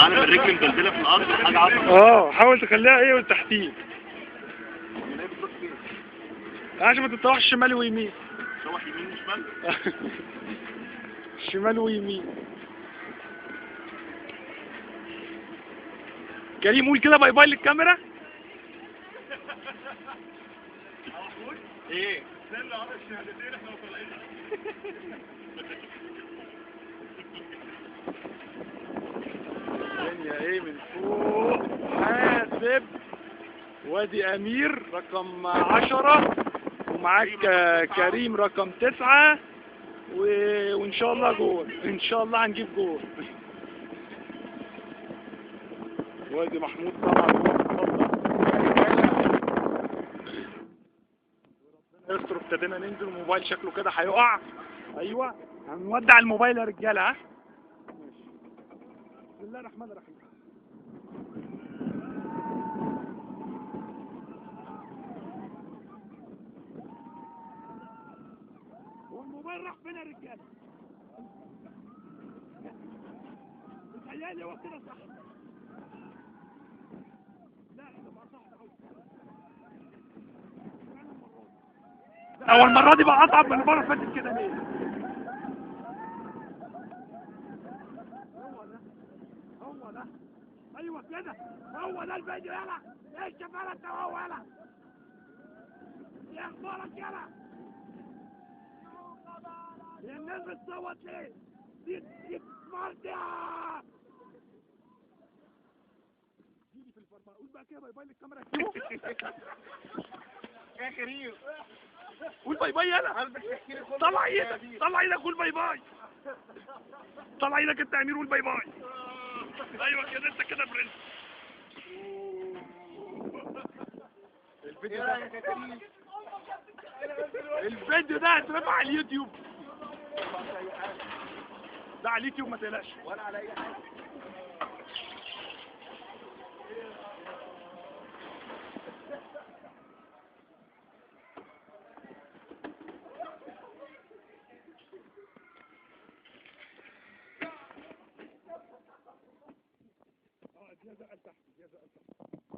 معلم الرجل مدلدله في الارض حاجة عظمه. اه حاول تخليها ايه تحتيه عشان ما تطرحش شمال ويمين. تروح يمين وشمال؟ شمال ويمين. كريم قول كده bye bye للكاميرا. ايه؟ استنى على الشهادتين احنا طالعين. الدنيا ايه من فوق. حاسب. وادي امير رقم 10 ومعاك كريم رقم 9 وان شاء الله جول، ان شاء الله هنجيب جول. وادي محمود طبعا ربنا يستر. ابتدينا ننزل الموبايل شكله كده هيقع. ايوه هنودع الموبايل يا رجاله. ها بسم الله الرحمن الرحيم. هو الموبايل راح فين يا رجاله؟ متهيألي هو كده صح. لا ده بقى صح قوي. هو المرة دي بقى أصعب من المرة اللي فاتت كده ليه؟ هو ده هو ده ايوه كده هو ده الفيديو. يلا ايش يلا انت وهو يلا يا اخبارك يلا. الناس بتصوت ليه؟ دي مرتي. جيلي في الفرمة. قول بقى كده bye bye للكاميرا. يا كريم قول bye bye يلا. طلع ايدك طلع ايدك قول bye bye. طلع ايدك انت يا امير قول bye bye. ايوه كده انت كده برنس. الفيديو ده الفيديو ده هيترفع على اليوتيوب. ده على اليوتيوب ما تقلقش ولا على اي حاجة. اه دي زقل تحت دي زقل تحت.